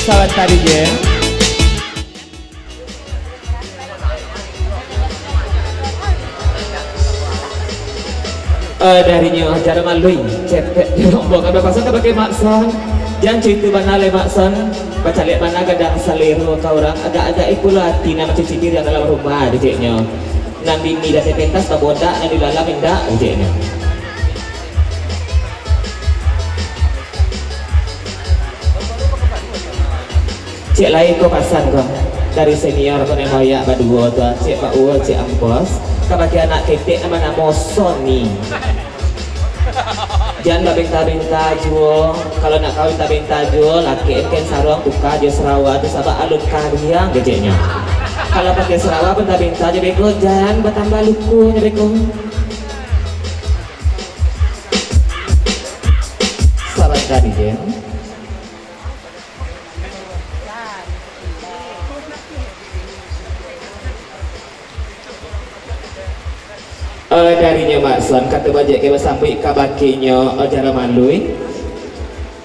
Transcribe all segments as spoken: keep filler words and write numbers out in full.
Kawan tadi je. Eh, dari nyo Jaro Malui, cetek di rombongan bapasan ka bakeh Mak Son. Jan cuitu bana lai Mak Son, bacaliak bana gadang salero ka urang, agak-agak ikulah ati nan mancuci piriang dalam rumah, keceknyo. Nan bini dah pentas babodak, nan di dalam indak, keceknyo. Cek lai ko pasan ko dari senior ko nan moyak baduo tu, Cek Pak Uo, Cek Ampos, kabake anak ketek nan banamo Sony. Jan babenta-benta juo, kalau nak kawin tabenta juo, lakek kain saruang tuka jo sarawa tu sabab alun kariang keceknyo. Kalau pakai sarawa benta-benta jo beko, jan batambah lukunyo beko. Saban tadi je. Eh, dari nyo Mak Son, kato bajek ke basambuik kabakenyo, eh, Jaro Malui.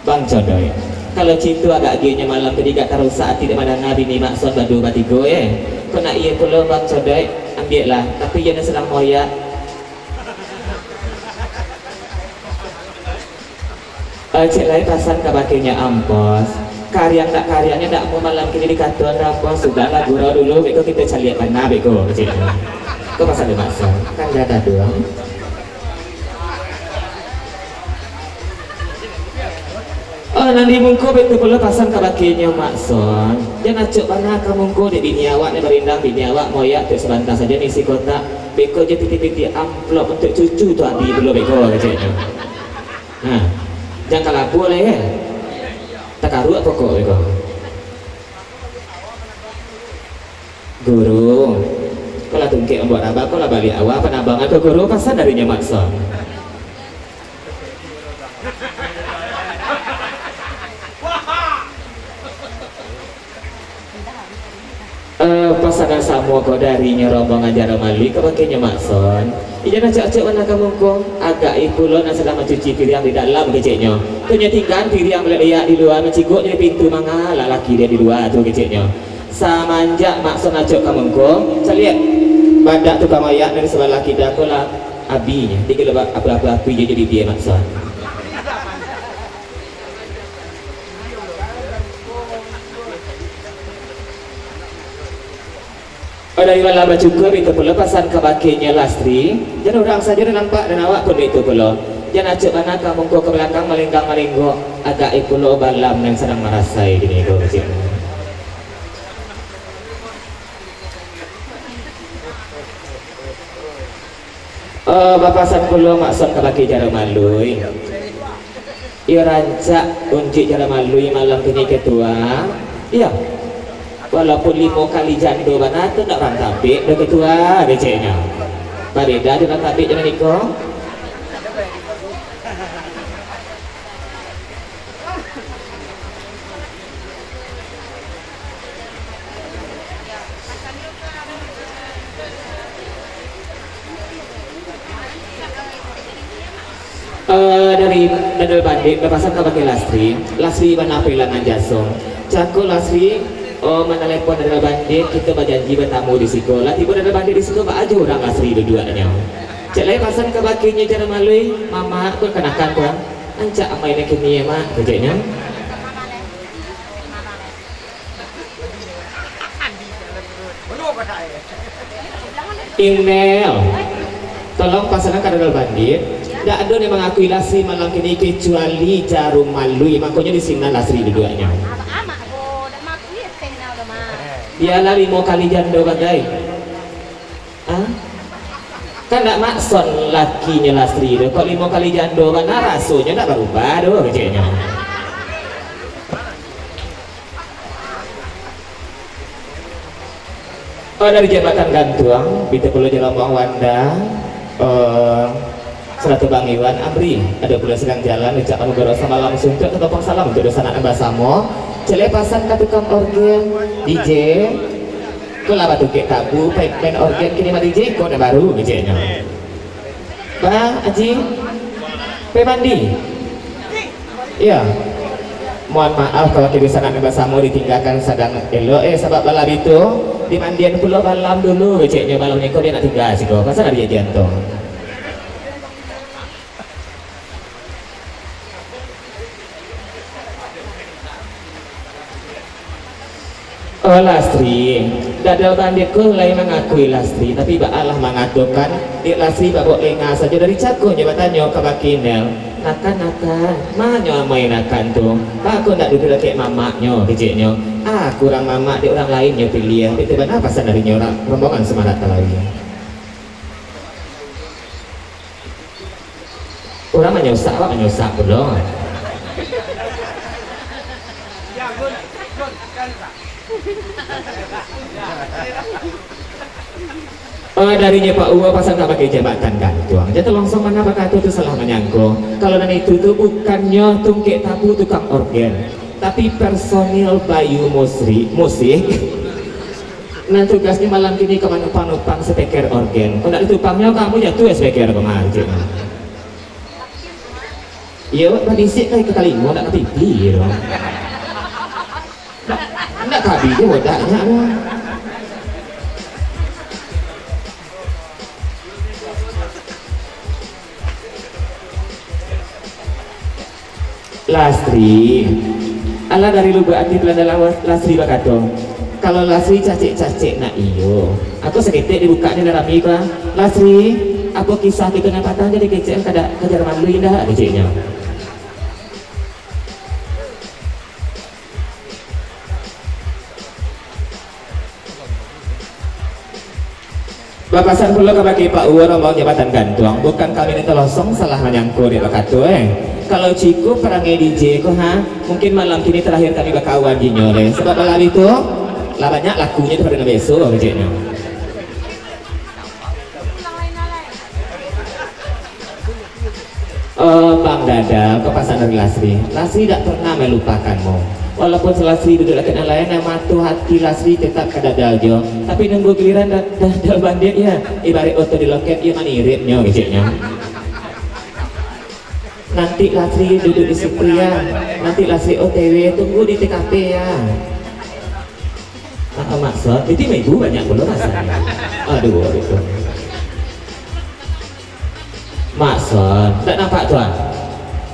Bang Codoi. Kalau citu agak agiahnyo malam tadi gak tarusak ati dek mandanga bini Mak Son baduo batigo, eh. Kok nak iyo pulo Bang Codoi, ambiaklah. Tapi iyo nan sadang moyak. Eh, cek lai pasan kabakenyo Ampos. Kariang tak kariangnyo tak mau malam kini dikatoan Ampos. Sudahlah gurau dulu, beko kito caliak bana beko, cek. Ko pasan di maso. Kan dah ado. Oh, nan di muko beko pulo pasan kabakenyo Mak Son. Jan acok bana ka muko dek bini awak ni barindang, bini awak moyak tu sabanta sajo ni isi kotak. Beko je pitih-pitih amplop untuk cucu tu adi pulo beko, keceknyo. Nah, jan kalabuah lai, eh. Takaruak pokok beko. Guru, ko lah tungkek mambuek rabah, ko lah baliak awak, panabangan ko guru, pasan dari nyo Mak Son. Eh, pasanan samo ko dari nyo rombongan Jaro Malui kabakenyo Mak Son. Inyo nan acok-acok bana ka muko, agak i pulo nan sadang mancuci piriang di dalam keceknyo. Tu nyo tinggaan piriang balek-lek di lua, mancigok di pintu manga, lah laki dia di lua tu keceknyo. Samanjak Mak Son acok ka muko, caliak badak tukang mayak nan di sabalah kida ko lah abinyo. Tigo lah apa-apa api je jadi dia Mak Son. Oh, dari malam bacukur itu pulo pasan kabakenyo Lastri. Jan urang sajo nan nampak dan awak pun itu pulo. Jan acok bana ka muko ka balakang malenggang malenggok. Agak i pulo balam nan sadang marasai kini ko kecek. Eh, bapasan pulo Mak Son kabake Jaro Malui. Iyo rancak unjuik Jaro Malui malam tu nyo ketua. Iyo. Walaupun limo kali jando bana tu ndak urang tabek doh ketua, keceknyo. Babeda jo urang tabek jo nan iko. Eh, dari Dadal Bandit, bapasan kabake Lastri. Lastri bana pailangan jaso. Cako Lastri, oh, manalepon Dadal Bandit, kito bajanji batamu di siko. Lah tibo Dadal Bandit di siko, baa jo urang Lastri duduaknyo. Cek lai pasan kabakenyo Jaro Malui, Mamak, ko kanakan ko. Rancak amai nan kini, Mak, keceknyo. Email. Tolong pasanan ka Dadal Bandit. Ndak ado nan mangakui Lastri malam kini kecuali Jaro Malui. Makonyo di sinan Lastri duduaknyo. Bialah limo kali jando bagai. Hah? Kan ndak Mak Son lakinyo Lastri tu. Kok limo kali jando bana rasonyo ndak barubah tu, keceknyo. Oh, dari Jambatan Gantuang, Bito Pulo Jelombang Wanda, eh, Salatu Bang Iwan, Amri, ado pulo sadang jalan, ucapkan mugaro samalam suntuak, tatopang salam untuk dunsanak nan basamo. Cek lai pasan ka tukang orgen, D J, ko lah batungkek tabu, main, main orgen kini mah D J, ko nan baru, keceknyo. Ba, Aji, pai mandi? Iyo. Mohon maaf kalau kini sangat basamo ditinggakan sadang elok, eh, sabab malam itu dimandian pulo malam dulu, keceknyo malam niko dia nak tinggal siko, pasal ada jantung. Oh, Lastri, dadal bandiak ko lai mangakui Lastri, tapi baalah mangatokan, dek Lastri babok lenga sajo dari cako nyo batanyo ka Bakinel, "Nakan, nakan, manyo amai nakan tu? Bako ndak duduak dakek mamaknyo," keceknyo. "Ah, kurang mamak dek urang lain nyo piliah, dek tu bana pasan dari nyo rombongan Sumarak Talawi." Urang manyosak, awak manyosak pulo. Oh, darinyo Pak Uwa pasang ka pakai jabatan gantuang. Jatuah langsung mana bakato tu salah manyangko. Kalau nan itu tu bukannyo tungkek tapu tukang orgen, tapi personil Bayu Musri, musik. Nan tugasnyo malam kini ka manupang-nupang speaker orgen. Kok ndak ditupangnyo, kamu jatuah speaker ko mah, cik. Iyo, wak babisik ka ka talingo, ndak ka pipi, iyo. Ndak, ndak kabi jo wadaknyo, aduh. Lastri. Alah dari lubuak ati Belanda lawas, Lastri bakato, "Kalau Lastri cacek-cacek nak iyo, aku saketek dibukak ni lah rami ko ah. Lastri, apo kisah kito nan patang jadi kecek kada kajar malu indak?" keceknyo. Bapasan pulo kabake Pak Uwo rombongan jabatan gantuang, bukan kami ni talosong salah manyangko dek bakato, eh. Kalau ciko parangai D J ko, ha, mungkin malam kini terakhir kami bakawan jinyo leh. Sabab malam itu, lah banyak lakunyo daripado nan biaso, keceknyo. Oh, Bang Dadal, ko pasan dari Lasri. Lasri dak pernah melupakanmu. Walaupun Lasri duduak dakek nan lain, nan mato hati Lasri tetap ka Dadal jo. Tapi nunggu giliran Da-, Dadal bandiak, ya. Ibarat oto di loket, iyo maniripnyo, keceknyo. Nanti Lasri duduak di situ, ya. Nanti Lasri O T W, tunggu di T K P, ya. Ah, maksud, jadi minggu banyak pulo rasanya. Aduh, itu. Maksud, tak nampak tu, ah?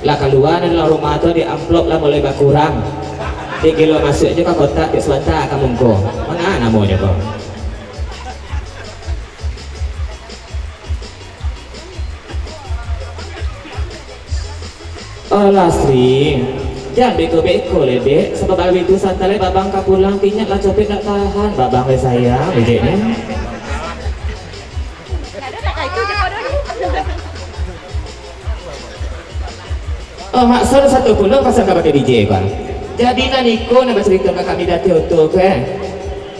Lah kalua dari dalam rumah tu, di amplop lah mulai bakurang. Di kilo masuk je ka kotak, di sabanta ka mungko. Mana namonyo tu? Oh, Lasri, jan beko-beko leh, Dek. Sabab kalau itu santai lai, Babang ka pulang, kinyat lah copek dak tahan. Babang lai sayang, Dek, eh. Oh, maksud satu pulo pasang ka pakai D J, Bang. Jadi, nan iko nan bacarito ka kami dati oto ko, eh.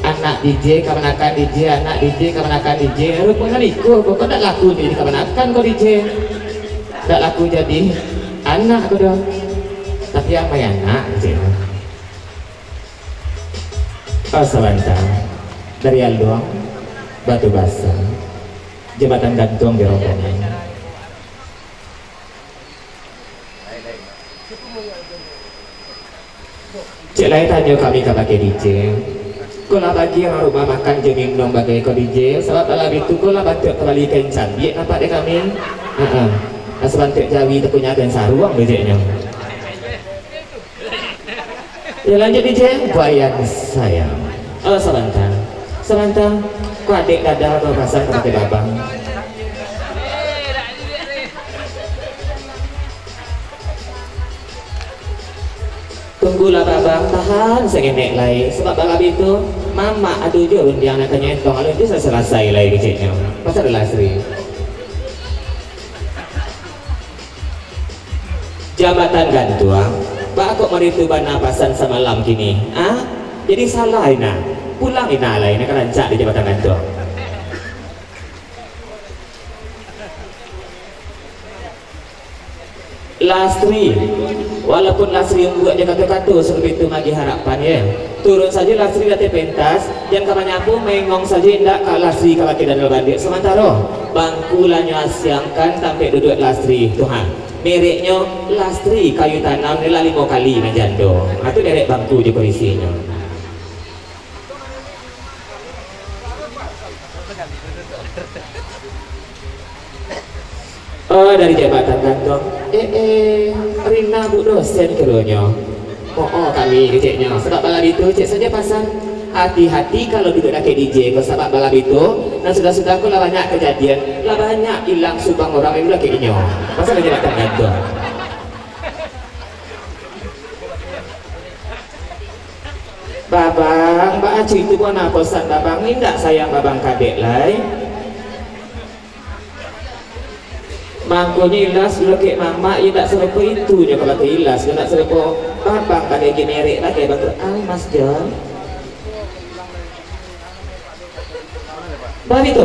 Anak D J kamanakan D J, anak D J kamanakan D J. Ruponyo nan iko ko, ko dak laku jadi kamanakan ko D J. Dak laku jadi anak ko doh. Tapi amai anak, cek. Oh, sabanta. Dari Aluang, Batu Basa, Jabatan Gantuang di rombongan. Cek lai tanyo kami ka pakai D J. Ko lah bagi urang rumah makan jo minum bagai ko D J, sabab malam itu ko lah bantuak tabali kain cambiak nampak dek kami. Ha-ha. Lah sabantuak jawi tapunyo aden saruang, keceknyo. Yo, lanjut, D J. Bayan sayang. Oh, sabanta. Sabanta. Ko adek Dadal ko pasang ka pakai Babang. Tunggulah, Babang, tahan saketek lai. Sabab malam itu, Mamak ado jo rundiang nan tanyo entong, alun bisa salasai lai, keceknyo. Pasal Lasri. Jabatan Gantuang, baa kok maritu bana pasan samalam kini, ah? Jadi salah ina. Pulang ina lai, ina ka rancak di Jabatan Gantuang. Lasri, walaupun Lasri umbuak jo kato-kato sarupo itu maagiah harapan, ye. Turun sajo Lasri dari ateh pentas, jan ka manyapo, maengong sajo indak ka Lasri ka bakeh Dadal bandiak. Samantaro, bangku lah nyo asiangkan tampek duduak Lasri, tuhan. Mereknyo Lastri Kayu Tanam, ni lah limo kali nan jando. Ha, tu derek bangku jo kurisinyo. Oh, dari jabatan gantuang. Eh, eh, Rina bu dosen kironyo. Oh, oh, kami keceknyo. Sabab bala bitu, cek sajo pasan. Hati-hati kalau duduak dakek D J ko, sabab bala bitu, nan sudah-sudah ko lah banyak kajadian, lah banyak ilang subang urang yang dakek inyo. Pasal dari jabatan gantuang. Babang, baa cuitu ko nah posan babang, indak sayang babang kadek lai. Mangkonyo ilas dulu kek mamak, iyo ndak sarupo itu nyo kalau kek ilas, ndak sarupo babang bagai generik bagai bangkrut. Ai, Mas Jon. Baitu.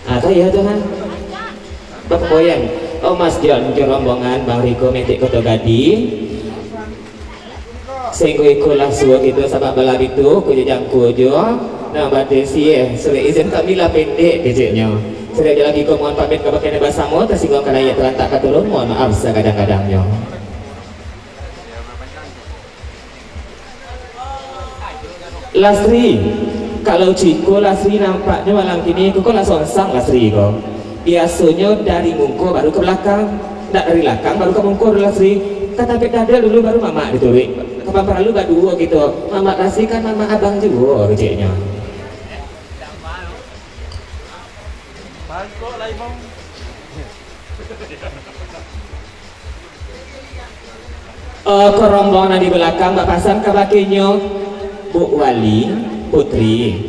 Ah, tu iyo tu, ha. Bapamboyan. Oh, Mas Jon, jo rombongan, Bang Riko, Metik Koto Gading. Sainggo iko lah suo kito, sabab bala bitu, ko jo jangko jo. Nah, batesi, eh, surek izin kami lah pendek keceknyo. Surek jalaki ko mohon pamit kabake nan basamo, tasingguang ka naiak, talantak ka turun, mohon maaf sagadang-gadangnyo. Lasri, kalau ciko Lasri nampaknyo malam kini, ko, ko lah songsang Lasri ko. Biasonyo dari muko baru ka balakang, ndak dari lakang baru ka muko doh Lasri. Ka tapek dada dulu baru mamak dituruik. Kapan paralu baduo kito, mamak Lasri kan mamak abang juo keceknyo. Eh, ko rombongan nan di balakang bapasan kabakenyo, Bu Wali, Putri.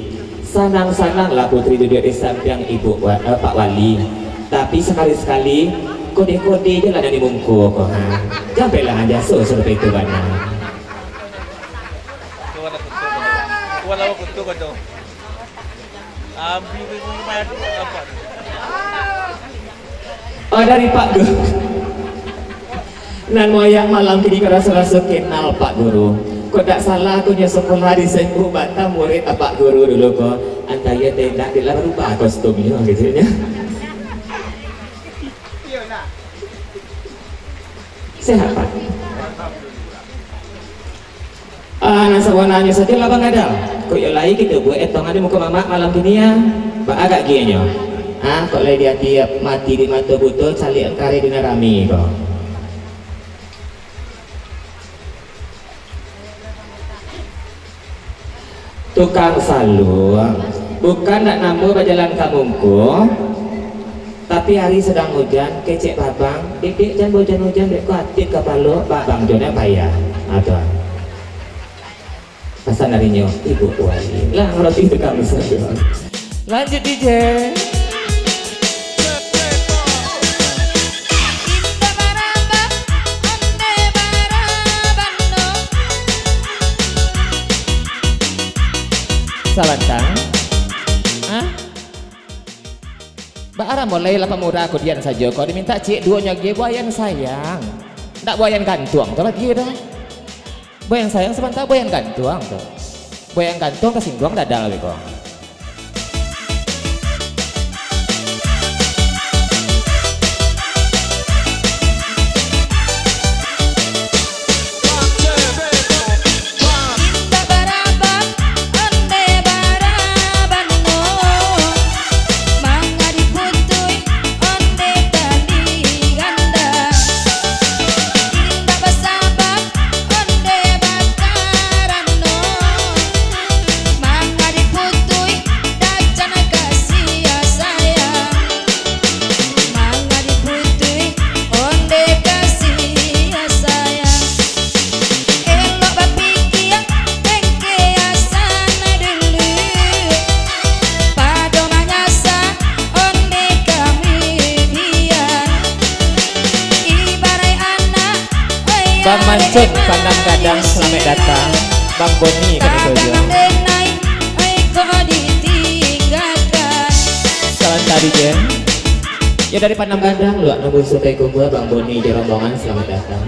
Sanang-sananglah Putri duduak di sampiang Ibu Wa-, eh, Pak Wali. Tapi sakali-sakali, kode-kode je lah nan di muko ko, ha. Jan pek lah jaso sarupo itu bana. Oh, dari Pak Guru. Nan moyang malam kini ka raso-raso kenal Pak Guru. Kok dak salah, aku nyo sekolah di Sengku Batam, murid Pak Guru dulu ko. Antah iyo teh indak, dek lah barubah kostumnyo, keceknyo. Sehat, Pak? Ah, nan sabananyo sajo lah bagadang. Kok iyo lai kito buek etongan di muko mamak malam kini, ah. Baagak gienyo. Ah, kok lai di ati mati di mato buto, caliak kareh di nan rami ko. Tukang saluang, bukan ndak namuah bajalan ka muko, tapi ari sadang ujan, kecek babang, "Dek, dek, jan baujan-ujan, dek, ko atik kapalo, babang jo nan payah." Ah, tu. Pasan arinyo, ibu kuali. Lah, roti tukang saluang. Lanjut, D J. Sabanta. Hah? Baa mulai lah pamurah kudian sajo, kok dimintak ciek duonyo gie buayan sayang. Ndak buayan gantuang tu lagi dah. Buayan sayang sabanta buayan gantuang tu. Buayan gantuang tasingguang dadal beko. Bang Mancun, Pandang Gadang, selamat datang. Bang Boni, kami sajo. Salam tadi, Jen. Ya, dari Pandang Gadang, Luak Nunggu Sungai Kumbua, Bang Boni jo rombongan, selamat datang.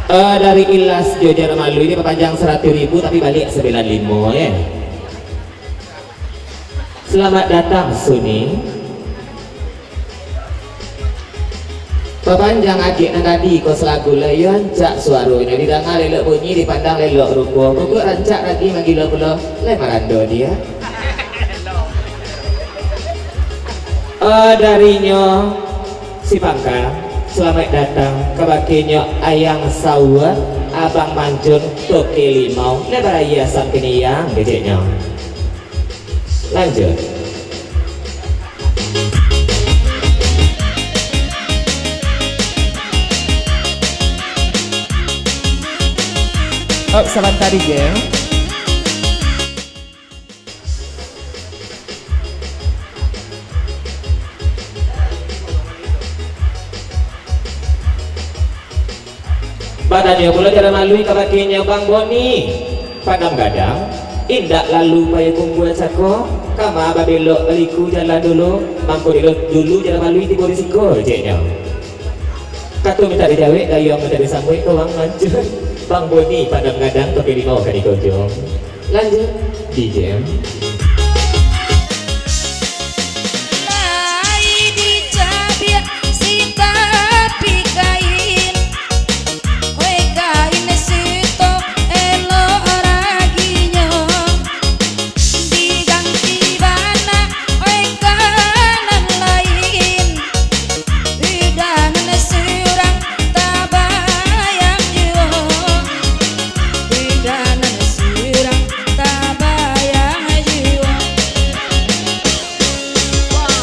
Eh, dari Ilas jo Jaro Malu ini papanjang seratus ribu, tapi baliak sembilan limo, ya. Selamat datang, Suni. Papanjang agek nan tadi ko salagu lai, yo rancak suaronyo, didanga lelok bunyi, dipandang lelok rupo, pokok rancak lagi manggilo pulo, lai marando dia. Oh, darinyo si Pangka, salamaik datang kabakenyo Ayang Sawa, Abang Mancun, Toke Limau, lai baraiasan kini yang keceknyo. Lanjut. Up, sabanta, D J. Batanyo pulo Jaro Malui kabakenyo Bang Boni, Padang Gadang, indak lalu payo kumbua cako, kama babelok baliku jalan dulu, mangko dulu, dulu Jaro Malui tibo di siko, keceknyo. Kato mintak dijawek, gayuang mintak disambuik, ko Bang Mancun. Bang Boni, Padang Gadang, Toke Limau, Kani Kojong. Lanjut, D J. Lai dicabiak si tapi kain, oi kain sito elok raginyo, diganti bana oi ka nan lain. Hidangan surang tabayang juo, hidangan surang tabayang juo.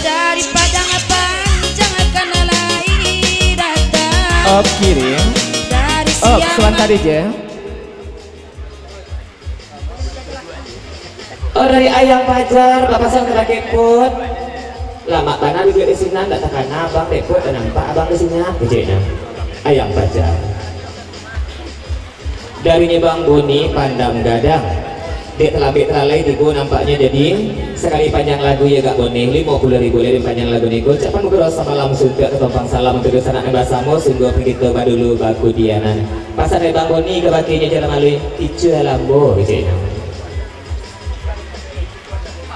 Dari Padang Panjang ka nan lai datang. Up kirim. Dari Up, Siamak. Sabanta, D J. Oh, dari Ayang Pajar, bapasan kabake Put. Lamak bana duduak di sinan, dak takana abang dek Put, dak nampak abang di sinan, keceknyo. Ayang Pajar. Darinyo Bang Boni, Padang Gadang. Dek talambek talalai tibo nampaknyo, jadi sakali panjang lagu iyo agak boneh, limo puluah ribu lai panjang lagu niko. Ucapan mukaro samalam suntuak tatompang salam untuak dunsanak nan basamo, sungguah pun kito badulu bakudianan. Pasan dari Bang Boni kabakenyo Jaro Malui, kicua lambo, keceknyo.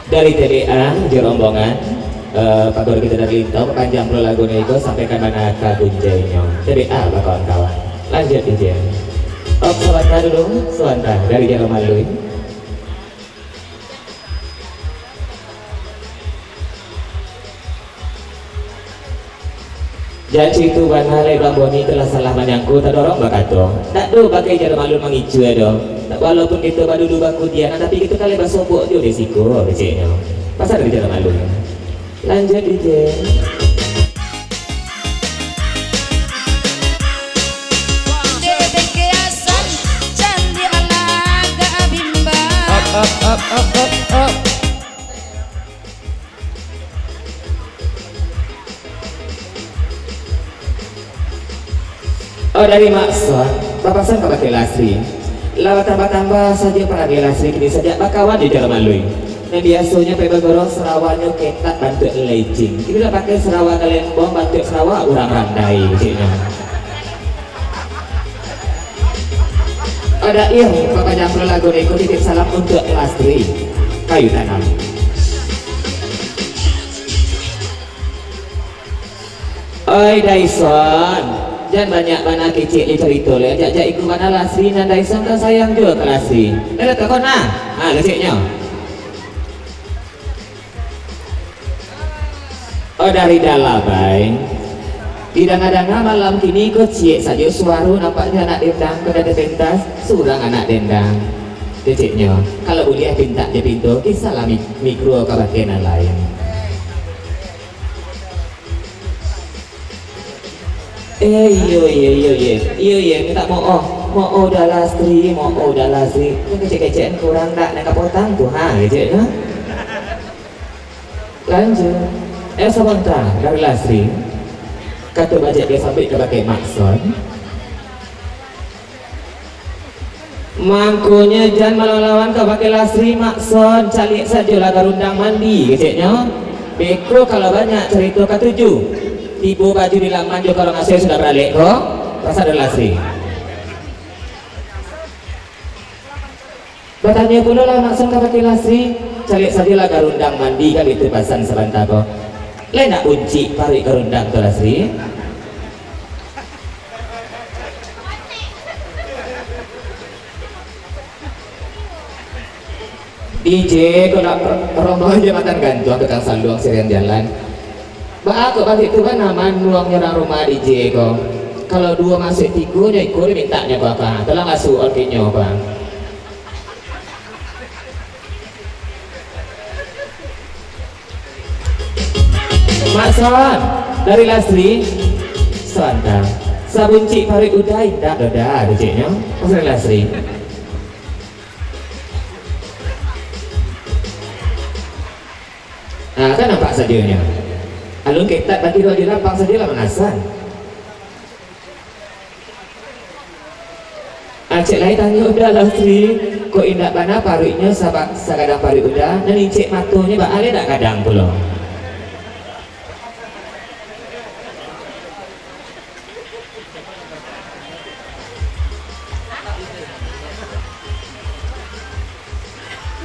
Dari T B A, jo rombongan, eh, Pak Guru kito dari Lintau, panjang pulo lagu niko, sampaikan bana ka gunjainyo. T B A, bakawan-kawan. Lanjut, D J. Oh, sabanta dulu, sabanta. Dari Jaro Malui. Jan itu bana lai Bang Boni tu lah salah manyangko, tadorong bakato. Ndak do bagai Jaro Malui mangicua doh. Walaupun kito badulu bakudianan, tapi kito kan lai basobok juo di siko, keceknyo. Pasan dari Jaro Malui. Lanjut, D J. Up, up, up, up, up, up. Oh, dari Mak Son, bapasan kabake Lasri. Lah batambah-tambah sajo paragi Lasri kini sajak bakawan jo Jaro Malui. Nan biasonyo pai bagorong sarawanyo ketat bantuak lecing. Kini lah pakai sarawa galembong bantuak sarawa urang randai, keceknyo. Ada ih, papanjang pulo lagu niko, titip salam untuak Lasri. Kayu tanam. Oi, Daison, jan banyak bana kecek jo carito lai. Ajak-jak iko bana Lasri, nan Daison kan sayang juo ka Lasri. Dah datang kau nah? Ha, keceknyo. Oh, dari Dalabai. Didanga-danga malam kini ko ciek sajo suaro, nampaknyo anak dendang ko dari pentas, surang anak dendang. Keceknyo, kalau buliah pintak jo pinto, kisahlah mik-, mikro kabake nan lain. Eh, iyo, iyo, iyo, iyo. Iyo, iyo, mintak maoh. Maoh dah Lasri, maoh dah Lasri. Nan kecek-kecekan kurang dak, nan kapotang tu, ha, keceknyo. Lanjut. Eh, sabanta, dari Lasri. Kato bajak dia sampai kabake Mak Son. Mangkonyo jan malawan-lawan kabake Lasri, Mak Son, caliak sajolah garundang mandi, keceknyo. Beko kalau banyak carito katuju. Tibo baju di laman jo karong asuah sudah baralek ko, pasan dari Lasri. Batanyo pulo lah Mak Son kabake Lasri, Caliak sajolah garundang mandi, kan itu pasan sabanta ko. Lai nak buncik paruik garundang tu, Lasri? D J ko nak ro-, rombak jambatan gantuang, tukang saluang sirian jalan. Baa kok baliak tu kan, manuang nyo urang rumah D J ko. Kalau duo masuak tigo nyo, iko dimintaknyo ko, Kak. Tolong asuak orginyo, Bang. Mak Son, dari Lasri. Sabanta. Sabuncik paruik Uda indak doh, Da, keceknyo. Dari Lasri. Nah, kan nampak sajonyo. Alun ketek bagi roh di lapang sajolah mangasan. Acek lai tanyo Uda, Lasri, kok indak bana paruiknyo saba-, sakadang paruik Uda, nan incek matonyo baa lai dak kadang pulo.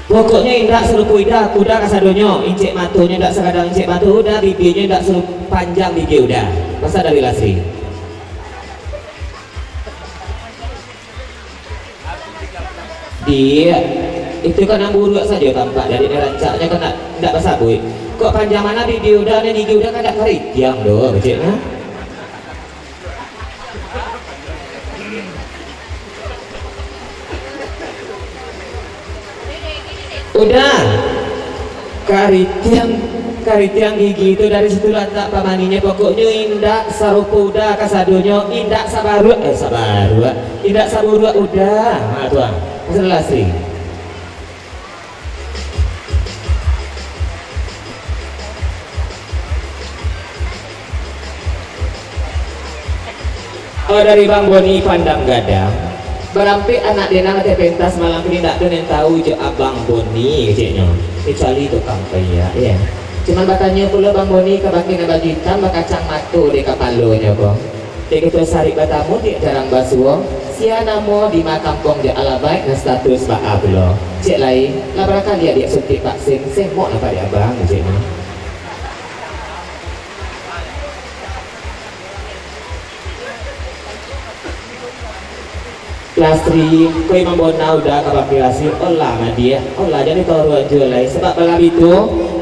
Pokoknyo indak sarupo Uda, Uda kasadonyo, incek matonyo indak sakadang incek mato Uda, bibianyo indak sapanjang bibia Uda. Pasan dari Lasri. Diak, itu kan nan buruak sajo tampak, jadi nan rancaknyo kan ndak, ndak basabuik. Kok panjang bana bibia Uda, nan gigi Uda kan ndak karitiang doh, keceknyo. Uda, karitiang, karitiang gigi tu dari situ latak pamaninyo, pokoknyo indak sarupo Uda kasadonyo, indak sabaruak, eh, sabaruak, indak saburuak Uda. Ha, tu ah. Masalah sih. Oh, dari Bang Boni Pandang Gadang. Barampek anak denang ateh pentas malam kini, ndak ado nan tahu jo Abang Boni, keceknyo. Kecuali tukang paiak, ya. Cuman batanyo pulo Bang Boni ka bakeh nan baju itam, bakacang mato di kapalonyo ko. Dek kito sarik batamu, dek jarang basuo, sia namo, dima kampuang, jo alamat, nan status baa pulo. Cek lai, lah bara kali adiak suntik vaksin, semok nampak dek abang, cek ni. Lastri, koi mambona Uda ka bakeh Lastri, olah madiak, olah jan ditaruah juo lai, sabab malam itu,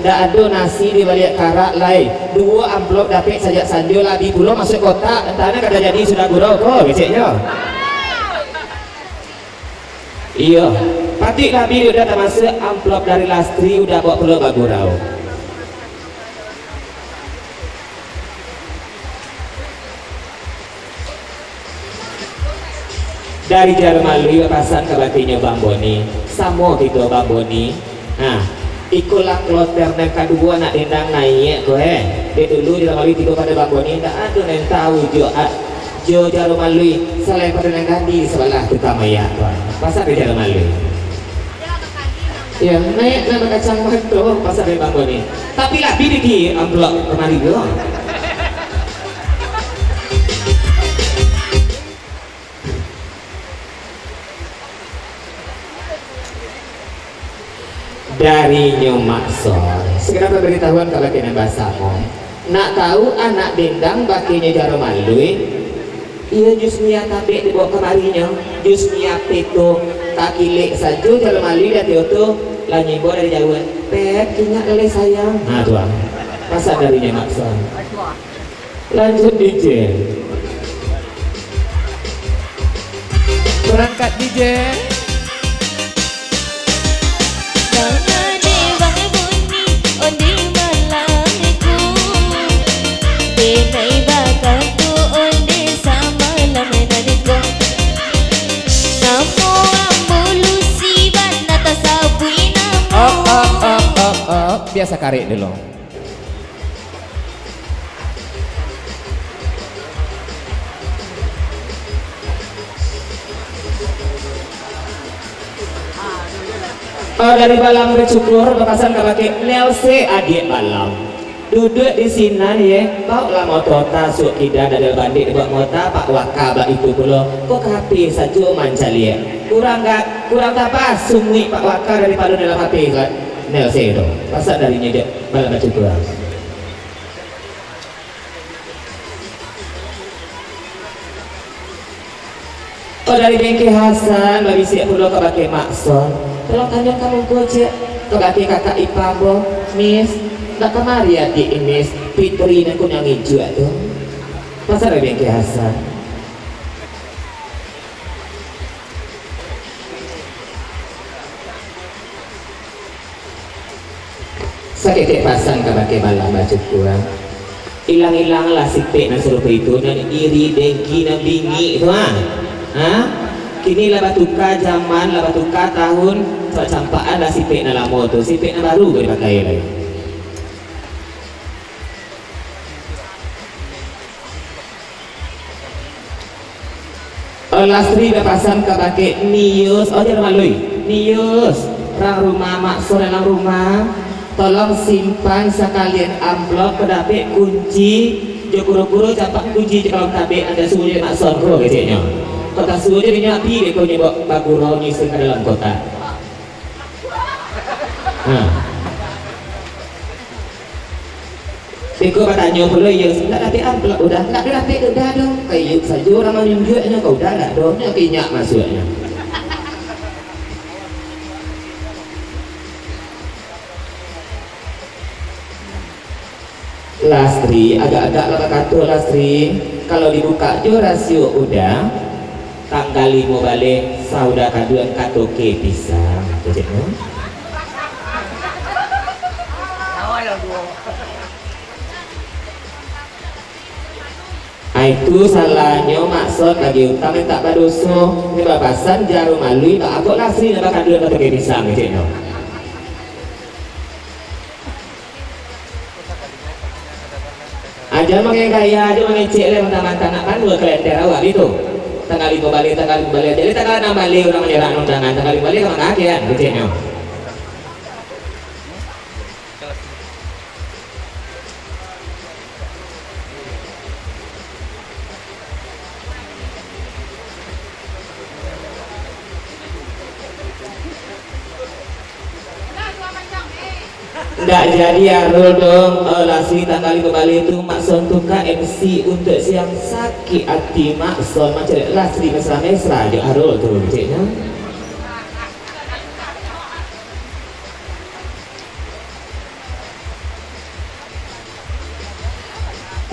ndak ado nasi di baliak karak lai, duo amplop dapek sajak sanjo, labi pulo masuak kotak, antah nan ka tajadi sudah gurau ko, keceknyo. Iyo, patuik labi Uda tamasuak amplop dari Lastri, Uda baok pulo bagurau. Dari Jarum Alui bapasan ka batinyo Bang Boni, samo kito Bang Boni. Nah, ikolah kloter nan kaduo anak dendang naiak ko, eh. Dek dulu Jarum Alui tibo pado Bang Boni, ndak ado nan tahu jo, a-, jo Jarum Alui, salain pado nan gadi di sabalah tukang maiak ko. Pasan dari Jarum Alui. Iyo, naiak nan bakacang mato, pasan dari Bang Boni. Tapi lah, bini di amplop kamari juo. Dari nyo Mak Son. Sekedar pambaritahuan ka bakeh nan basamo. Nak tahu anak dendang bakehnyo Jarum Alui? Iyo, Jusnia tabek dibaok kamarinyo. Jusnia peto, takilek sajo Jarum Alui di ateh oto, lah nyimbau dari jauah. Pep, ingat lai sayang. Nah, tu ah. Pasan dari nyo Mak Son. Lanjut, D J. Berangkat, D J. Nang ade Bang Boni, onde malam ko. Denai bakato onde samalam nan ko. Namo ambo Lucy bana tasabuik namo. Up, up, up, up, up. Biasa karek dulu. Oh, dari Balam Bacukur, bapasan kabake Nelse, adiak Balam. Duduak di sinan, ye, baoklah moto tasuak kida, dadal bandik dibaok mota, Pak Waka bak itu pulo, ko ka H P sajo mancaliak. Kurang ga-, kurang tabah sunguik Pak Waka daripado dalam H P, kan? Nel se tu. Pasan dari nyo je, malam bacukuang. Oh, dari Bengke Hasan, babisiak pulo kabake Mak Son. Tolong tanyo ka muko ciek, kabake kakak ipa ambo, Miss. Ndak kamari adiak, Miss. Fitri nan kunyang ijuak tu. Pasan dari Bengke Hasan. Saketek pasan kabake malam bacukuang. Ilang-ilanglah sipek nan sarupo itu, nan iri, dengki, nan bingik tu, ha? Ha? Kini lah batuka jaman, lah batuka tahun, campak-campakanlah sipek nan lamo tu, sipek nan baru ka dipakai lai. Oh, Lastri bapasan kabake Nius, oh, jan malu, Nius, rang rumah, Mak Son dalam rumah, tolong simpan sakalian amplop, kadapek kunci, jo kuro-kuro campak kunci jo kalong tabek, nan tasuo jo Mak Son ko, keceknyo. Kok tasuo jo dinyo api, dek ko nyo ba-, bagurau nyo isi ka dalam kotak. Ha. Iko batanyo pulo, iyo, ndak dapek amplop, udah, ndak dapek, udah doh. Kayo sajo urang manunjuaknyo, kok udah ndak doh, nyo ka inyak masuaknyo. Lastri, agak-agak lah bakato, Lastri. Kalau dibukak jo rasio udah, tanggal limo baleh, saudah kaduan katoke pisang, keceknyo. Ai tu salahnyo, Mak Son bagi utang mintak badoso. Nyo bapasan jarum alui, baa kok Lastri nan bakaduan katoke pisang, keceknyo. Aja mangegaya, aja mangecek lai, mantang-mantang nak panua kalender awak gitu. Tanggal limo baleh, tanggal limo baleh. Jadi tanggal anam baleh urang manyarahkan undangan, tanggal limo baleh ka manggakian, keceknyo. Ndak jadi Arul dong, eh, Lastri tanggal limo baleh tu, Mak Son tuka M C untuak siang, sakik ati Mak Son, mancaliak Lastri mesra-mesra jo Arul tu, keceknyo.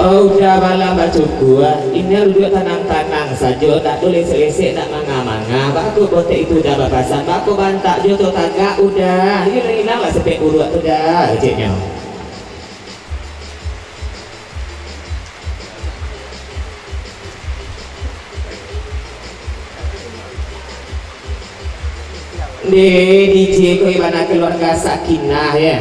Oh, udah malam bacukuang, inyo duduak tanang-tanang sajo, ndak ado lesek-lesek, ndak manga-manga. Baa kok botek itu udah bapasan, baa kok bantak jo tu tagak udah. Ilang-ilanglah sipek buruak tu dah, keceknyo. Ndeh, D J ko ibarat keluarga Sakinah, ya.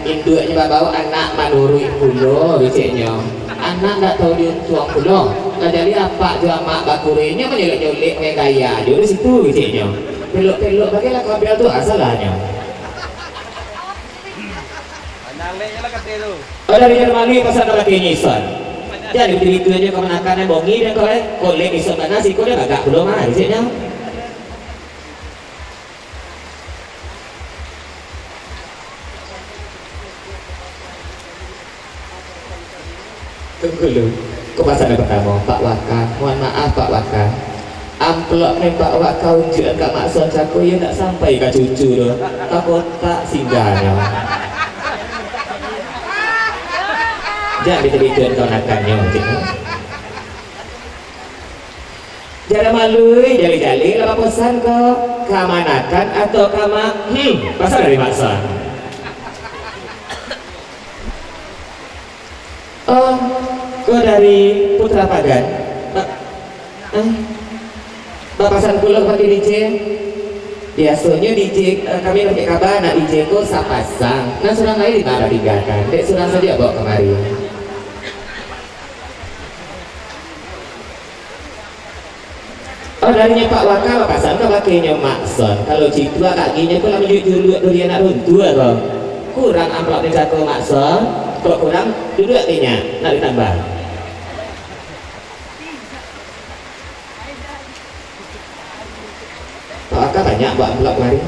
Induaknyo babaok, anak manuruik pulo, keceknyo. Anak ndak tahu diuntuang pulo. Lah jadi apak jo amak bakureh, nyo manyolek-nyolek, main gaya jo di situ, keceknyo. Pelok-pelok bagilah kabel tu, ah, salahnyo. Oh, dari Jerman ni pasan ka laki nyo Ison. Jadi, betul-betul nyo kamanakan nan bongi den ko, eh. Kolek Ison bana, siko den bagak pulo mah, isiknyo. Tunggu lu. Ko pasan nan partamo, Pak Waka. Mohon maaf, Pak Waka. Amplop nan Pak Waka unjuakan ka Mak Son cako, iyo ndak sampai ka cucu tu. Ka kotak singgahnyo. Jan bito-bitoan kamanakan nyo, cik. Jan malu, jali-jali lah bapasan ko. Kamanakan atau kama-, hmm, pasan dari Mak Son. Oh, ko dari Putra Pagan. Ba-, eh, bapasan pulo ka D J. Biasonyo D J, eh, kami dapat kaba, nak D J ko sapasang. Nan surang lain di ma tinggakan? Dek surang sajo baok kamari. Oh, dari nyo Pak Waka bapasan ka bake nyo Mak Son. Kalau citu agak ginyo ko lah manjuluak-juluak durian nak runtuah ko. Kurang amplop nan cako Mak Son. Kok kurang, duduak inyo, nak ditambah. Pak Waka banyak buek amplop kamari.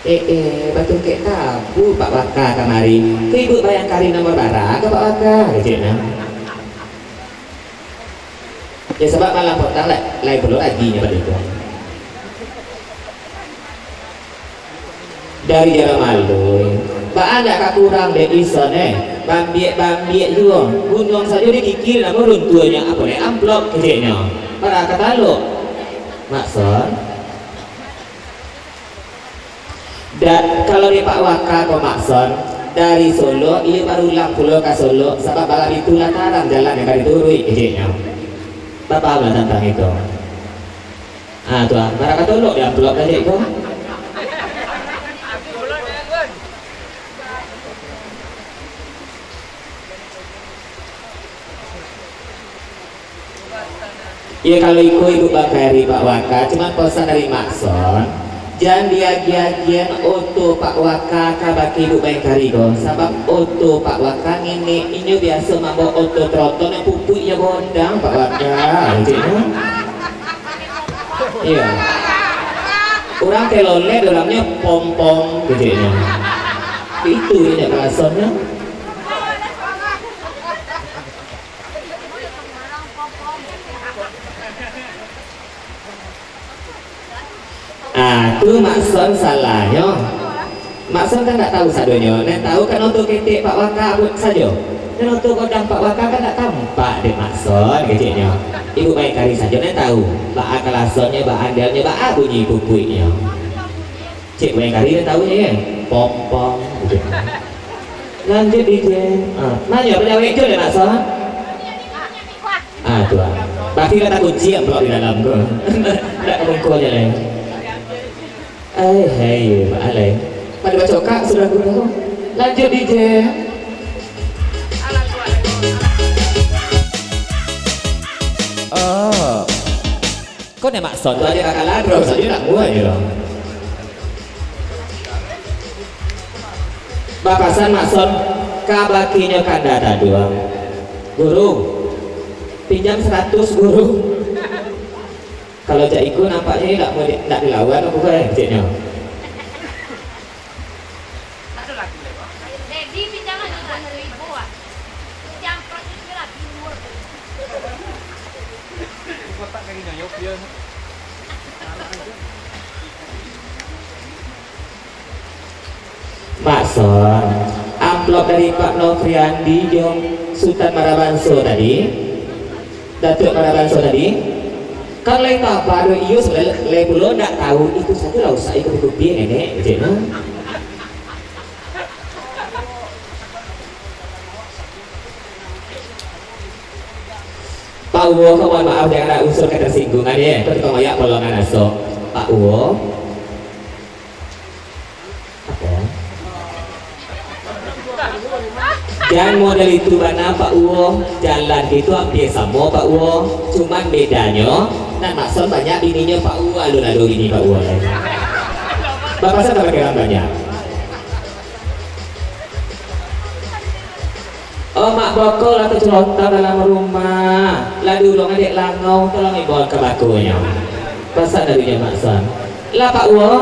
Eh, eh, batungkek tabu Pak Waka kamari. Ko Ibu Bayangkari nomor bara ko Pak Waka, keceknyo. Yo, sabab malam potang lai, lai pulo rajinyo pado itu. Dari Jaro Malui, baa ndak ka kurang dek ison, eh? Bambiak-bambiak juo, gunuang sajo dikikil, namun runtuahnyo apo lai amplop, keceknyo. Bara ka talok. Mak Son. Da-, kalau di Pak Waka ko Mak Son, dari Solok, iyo barulang pulo ka Solok, sabab malam itu lah tarang jalan nan ka dituruik, keceknyo. Bapahamlah tantang itu. Ah, tu ah, bara ka talok di amplop tadi ko. Iyo, kalau iko Ibu Bayangkari Pak Waka, cuman pesan dari Mak Son, jan diagiah-agiahan oto Pak Waka kabake Ibu Bayangkari ko, sabab oto Pak Waka ngini, inyo biaso mambaok oto tronton nan pupuiknyo gondang Pak Waka, keceknyo. Iyo. Urang telolet, urangnyo pompong, keceknyo. Itu inyo kalasonnyo. Ah, tu Mak Son salahnyo. Mak Son kan ndak tahu sadonyo. Nan tahu kan oto ketek Pak Waka sajo. Nan oto godang Pak Waka kan ndak tampak dek Mak Son, keceknyo. Ibu Bayangkari sajo nan tahu. Baa kalasonnyo, baa andelnyo, baa bunyi pupuiknyo. Cek Bayangkari nan tahu nyo, kan? Pompong, gitu. Lanjut, D J. Ah, manyo panyawek tu, Mak Son? Ah, tu ah. Pasti lah takunci amplop di dalam tu. Ndak ka bungkuah je lai. Ai, hai, alai. Pado bacokak sudah guru. Lanjut, D J. Ah. Ko nyo Mak Son tu aja kakak ladrong sajo ndak muah je lo. Bapasan Mak Son ka bakinyo kanda taduang. Guru, pinjam saratus, Guru. Kalau cak iko nampaknyo ndak mau di-, ndak dilawan, bukan, ceknyo. Mak Son, amplop dari Pak Nofriandi jo Sutan Marabanso tadi, Datuak Marabanso tadi, kan lai taba do iyo, sabalai lai pulo ndak tahu, itu sajo lah usah ikuti-ikuti nenek, ceknyo. Pak Uwo, ko mohon maaf, jan ado unsur ketersinggungan, ye. Ko tukang oyak polongan asok. Pak Uwo. Apo? Jan model itu bana, Pak Uwo. Jalan kito ampia samo, Pak Uwo. Cuman bedanyo, nan Mak Son banyak bininyo, Pak Uwo. Alun ado bini Pak Uwo lai. Bapasan ka urang banyak. Oh, Mak Boko lah tacelotang dalam rumah. Lah diulungan dek langau, tolong imbau ka bakonyo. Pasan dari nyo Mak Son. Lah, Pak Uwo.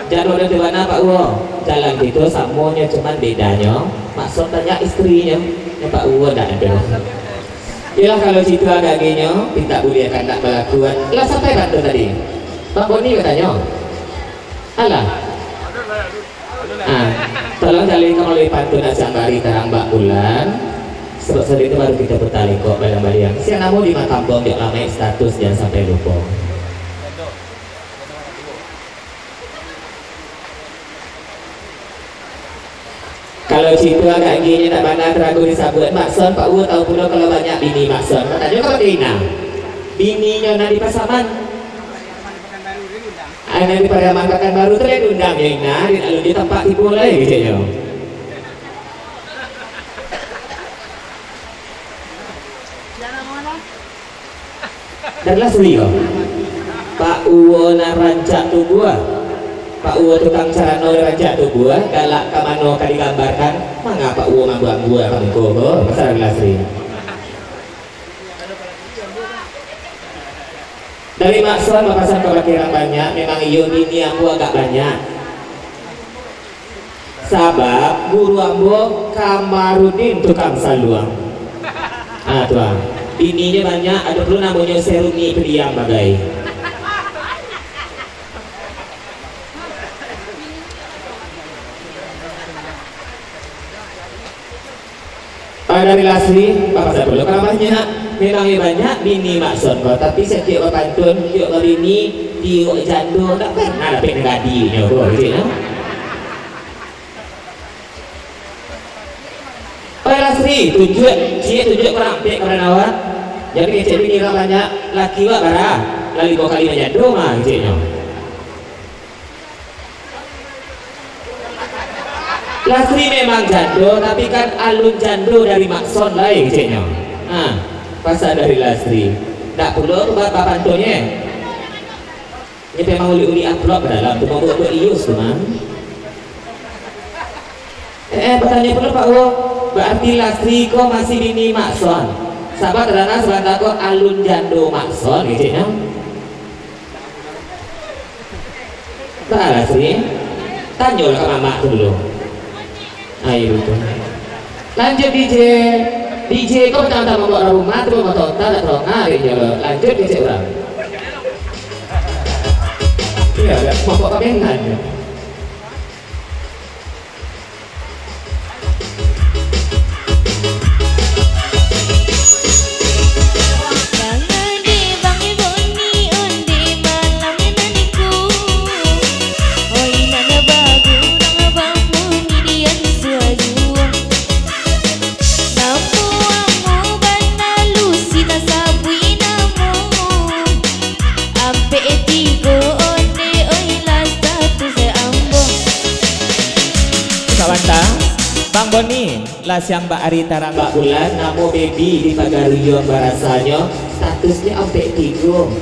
Jan model tu bana, Pak Uwo. Jalan kito samonyo, cuman bedanyo Mak Son banyak istrinyo. Nyo Pak Uwo ndak ado. Yolah, kalau cito agak-agihnyo, pintak buliah kandak balakuan. Lah sampai pantun tadi. Bang Boni batanyo. Alah. Ah, tolong caliak ka malalui pantun nan sambari tarang bak bulan. Sabab sudah itu baru kito puta lengkok baliang-baliang. Siang namo di makam bong, jok lamaik status, jan sampai lupo. Kalau cito agak-agihnyo ndak bana tarago disabuik, Mak Son, Pak Uwo tahu pulo kalau banyak bini Mak Son. Batanyo ka Ina. Bininyo nan di Pasaman. Anak di Pariaman Pakanbaru tu lai diundang yo, Ina, di alun di tampak tibo lai, keceknyo. Dari lah seri ko. Pak Uwo nan rancak tubuah. Pak Uwo tukang carano nan rancak tubuah, galak ka mano ka digambarkan, manga Pak Uwo mambuang buah ka muko ko, pasal dari lah seri. Dari Mak Son bapasan ka urang banyak, memang iyo bini ambo agak banyak. Sabab guru ambo Kamarudin tukang saluang. Ah, tu ah. Bininyo banyak, ado pulo namonyo Seruni Pediam bagai. Ah, dari Lasri, bapak sabulo ka banyak. Memang iyo banyak bini Mak Son ko, tapi satiok bapantun, tiok babini, tiok jando, ndak pernah dapek nan gadinyo ko, keceknyo. Oi Lasri, tunjuak, ciek tunjuak kurang ampek kawan awak. Jadi kecek bini urang banyak, laki awak bara, lah limo kali manjando mah, keceknyo. Lasri memang jando, tapi kan alun jando dari Mak Son lai, keceknyo. Ha, pasan dari Lasri. Ndak pulo ba-, bapantunnyo. Nyo pai mangulik-ulik amplop ka dalam tu, mambuek-buek ius tu, mah. Eh, eh, batanyo pulo, Pak Wo, bararti Lasri ko masih bini Mak Son. Sabab tadanga sabanta ko alun jando Mak Son, keceknyo. Salah sih. Tanyolah ka mamak tu dulu. Ayo tu. Lanjut D J. D J ko patang-patang mambao urang rumah tu, motor tak, tak terongah dek inyo lo. Lanjut D J urang. Iyo, dak mambao pabengan. Ampek tigo onde, oi, lah status ambo. Sabanta, Bang Boni, lah siang bak ari tarang bak bulan, namo baby di pagaruyuang barasanyo, statusnyo ampek tigo.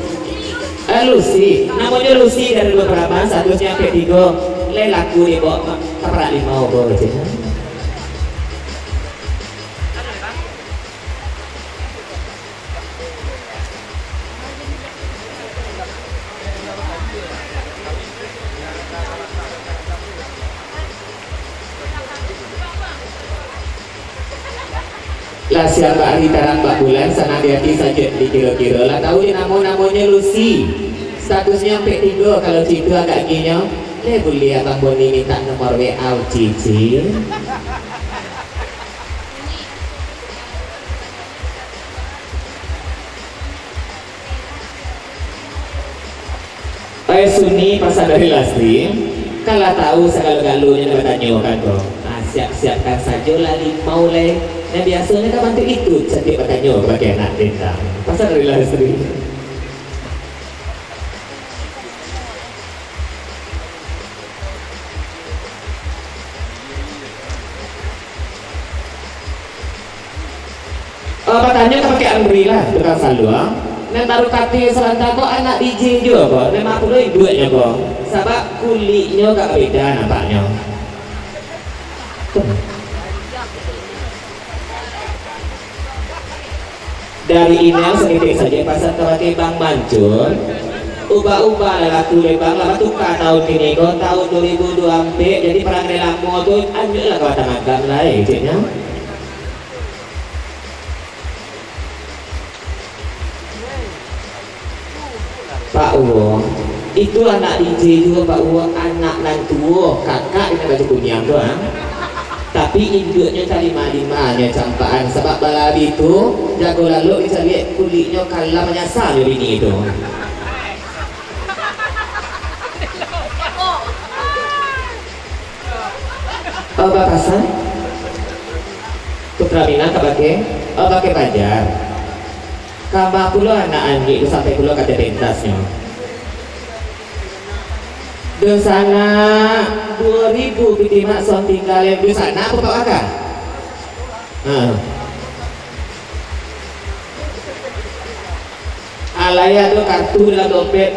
Eh, Lucy, namonyo Lucy dari Lubuk Paraban, statusnyo ampek tigo. Lai laku dibao ka parak limau ko, cek. Lah siang bak ari tarang bak bulan, sanang di ati sajuak dikiro-kiro. Lah tahu jo namo-namonyo Lucy. Statusnyo ampek tigo, kalau cik tu agak ginyo. Leh buliah Abang Boni mintak nomor W A Cici. Pai Suni, pasan dari Lasri, kalau tahu sagalo-galonyo nan batanyokan ko, ah, siap-siapkan sajolah limau lai. Nan biasonyo kan bantuak itu, cantik batanyo kabake anak bintang. Pasan dari Lasri. Oh, batanyo kabake Andri lah, tukang saluang. Nan baru kato sabanta ko anak D J juo ko, memang pulo induaknyo ko. Sabab kuliknyo agak beda nampaknyo. Dari email sanitik sajo pasan kabake Bang Mancun. Ubah-ubah lah laku dek Bang, lah batuka tahun kini ko, tahun dua ribu dua ampek, jadi parangai lamo tu anjuiklah ka batang agam lai, ceknyo. Pak Uwo, itu anak D J juo, Pak Uwo, anak nan tuo, kakak dengan baju kuniang tu, ha. Tapi induaknyo talima-lima nyo campakan, sabab balabi tu, jago lalok dicaliak kuliknyo kalam manyasa jo bini tu. Oh, bapasan? Putra Minang kabake? Oh, kabake pajar. Kama pulo anak anjik tu sampai pulo ka tapentasnyo. Dunsanak duo ribu piti mak son tingga, dunsanak apo Pak Waka? Ha. Alai ado kartu dalam dompet,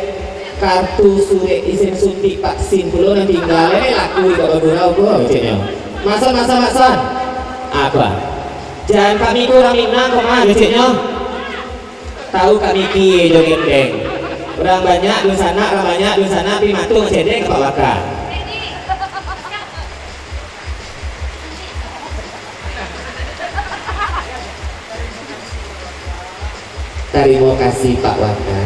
kartu surek isin suntik vaksin pulo nan tingga, lai laku dek bagurau ko, keceknyo. Mak son, mak son, mak son. Apo? Jan kami ko urang Minang ko mah, keceknyo. Tahu kami pi jo gendeng. Urang banyak dunsanak, urang banyak dunsanak, pi matuang cendek ka Pak Waka. Tarimo kasih, Pak Waka.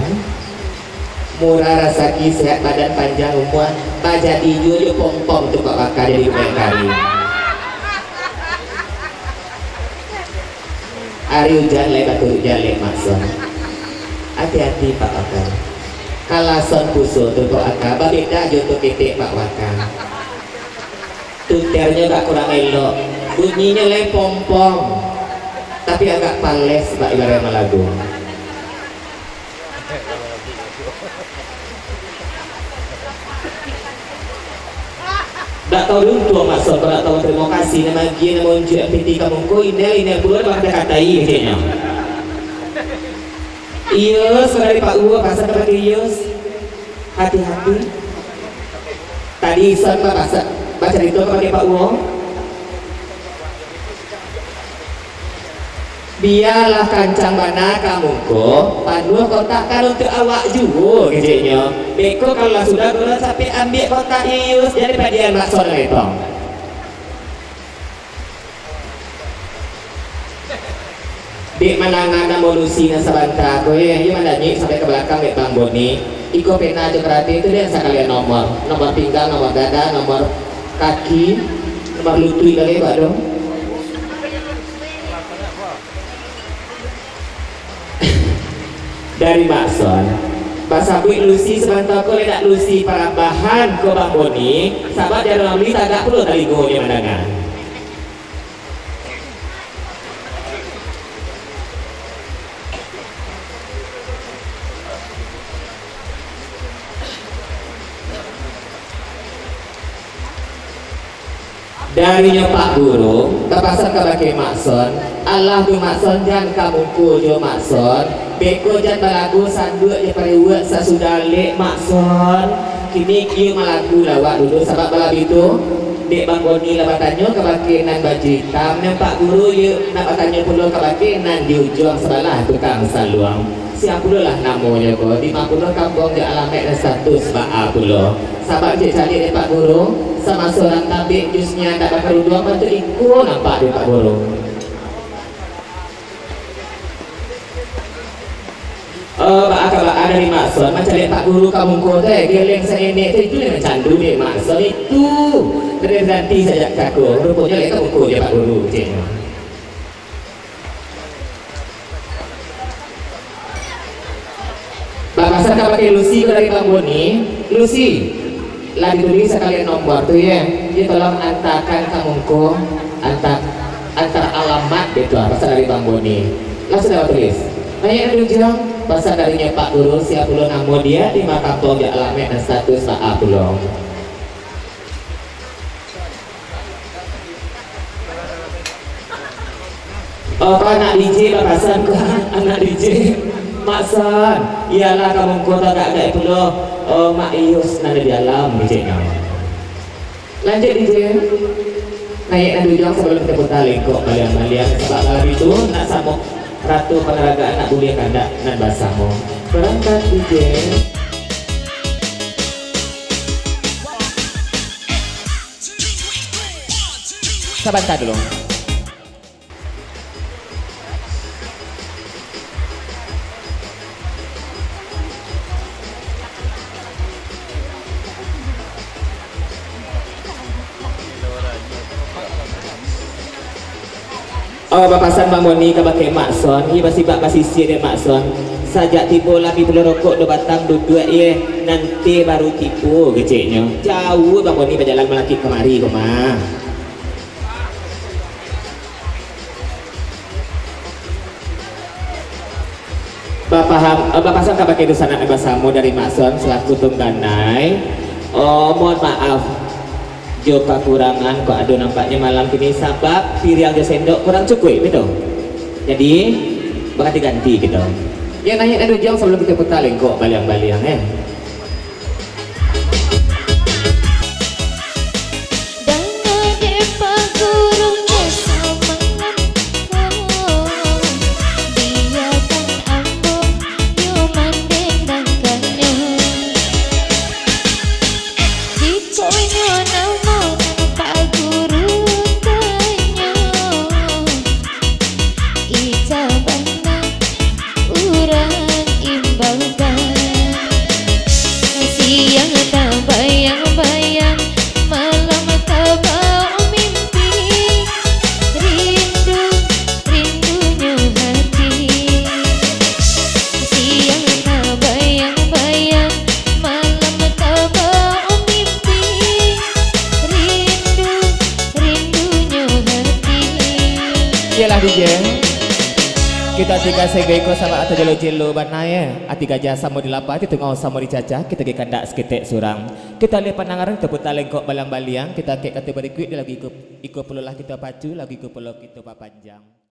Murah rasaki, sehat badan, panjang umua, bajadi juo jo pompom tu, Pak Waka, jadi banyak kali. Ari ujan lai baturuk jaleh, Mak Son. Ati-ati, Pak Waka. Kalason puso tu, Pak Waka, babeda jo tu ketek, Pak Waka. Tuternyo agak kurang elok, bunyinyo lai pompom, tapi agak pales, bak ibaraik malagu. Dak tau diuntuang, Mak Son, kok dak tau tarimo kasih, nan maagiah, nan maunjuak M P tiga ka muko, inel-inel pulo dak mangkatai-katai keceknyo. Iyo, saudari Pak Uwo, pasan ka pakai iyo. Hati-hati. Tadi Isan babasa-, bacarito kabake Pak Uwo. Bialah kancang bana ka muko, panuah kotak kan untuak awak juo, keceknyo. Beko kalau lah sudah, guru sampai ambiak kotak Yus, jadi padian Mak Son lai tong. Dek mandanga namo Lucy nan sabanta ko, eh, iyo mandanyuik sampai ka balakang dek Bang Boni. Iko pena jo karati tu, dek, sakalian nomor. Nomor pinggang, nomor dada, nomor kaki, nomor lutuik kali, Pak, dong. Dari Mak Son. Basabuik Lucy sabanta ko, lai dak Lucy Parambahan ko, Bang Boni, sabab Jan Ramli tagak pulo talingonyo mandanga. Darinyo Pak Guru, tapasan kabake Mak Son, alah tu Mak Son, jan ka muko jo Mak Son, beko jan balagu sanduak jo pariuak sasudah lek Mak Son. Kini kiyo malagu lawak dulu, sabab balabi tu, dek Bang Boni lah batanyo kabake nan baju itam, nan Pak Guru yo nak batanyo pulo kabake nan di ujuang sabalah tukang saluang. Sia pulolah namonyo ko, di ma pulo kampuang jo alamaik nan status baa pulo. Sabab cek caliak dek Pak Guru, samaso urang tabik jusnya ndak bakaruduang, bantuak iko nampak dek Pak Guru. Oh, baa ka baa dari Mak Son, mancaliak Pak Guru ka muko tu, eh, geleng sanenek tu, itu nan candu dek Mak Son itu. Dari nanti sajak kako, ruponyo lai ka muko jo Pak Guru, ceknyo. Bapasan kabake Lucy ko dari Bang Boni, Lucy, lah ditulis sakalian nomor tu, ye. Jadi tolong antakan ka muko, anta-, antar alamat gitu, pasan dari Bang Boni. Lah sudah batulis. Naiak nan di ujuang, pasan darinyo Pak Guru, sia pulo namo dia, di ma kampuang jo alamaik nan status baa pulo. Oh, ko anak D J bapasan ko, anak D J. Mak Son, iyolah ka muko tu agak-agak pulo. Oh, Mak Iyus nan di dalam, D J nyo. Lanjuik, D J. Naiak nan di ujuang sabalun kito puta lengkok baliang-baliang. Sabab malam itu nak samo ratu panaragaan, nak buliah kandak nan basamo. Barangkat, D J. Sabanta dulu. Oh, bapasan Bang Boni kabake Mak Son, iyo basibak basisia dek Mak Son. Sajak tibo lami pulo rokok duo batang duduak, ye, nanti baru tibo keceknyo. Jauah Bang Boni bajalan malakik kamari ko mah. Bapaham, eh, bapasan kabake dunsanak nan basamo dari Mak Son selaku tungganai. Oh, mohon maaf, jo kakurangan kok ado nampaknyo malam kini, sabab piriang jo sendok kurang cukuik, betul? Jadi, baganti-ganti kito. Yo, naiak nan di ujuang sabalun kito puta lengkok baliang-baliang, eh. Kita tiga sego iko sama atau jelo-jelo bana, eh. Ati gajah samo dilapah, ati tungau samo dicacah, kita gi kandak saketek surang. Kita alih pandangaran, kita puta lengkok balang-baliang, kita angkek kato barikuik di lagu iko, iko pulo lah kita pacu, lagu iko pulo kita papanjang.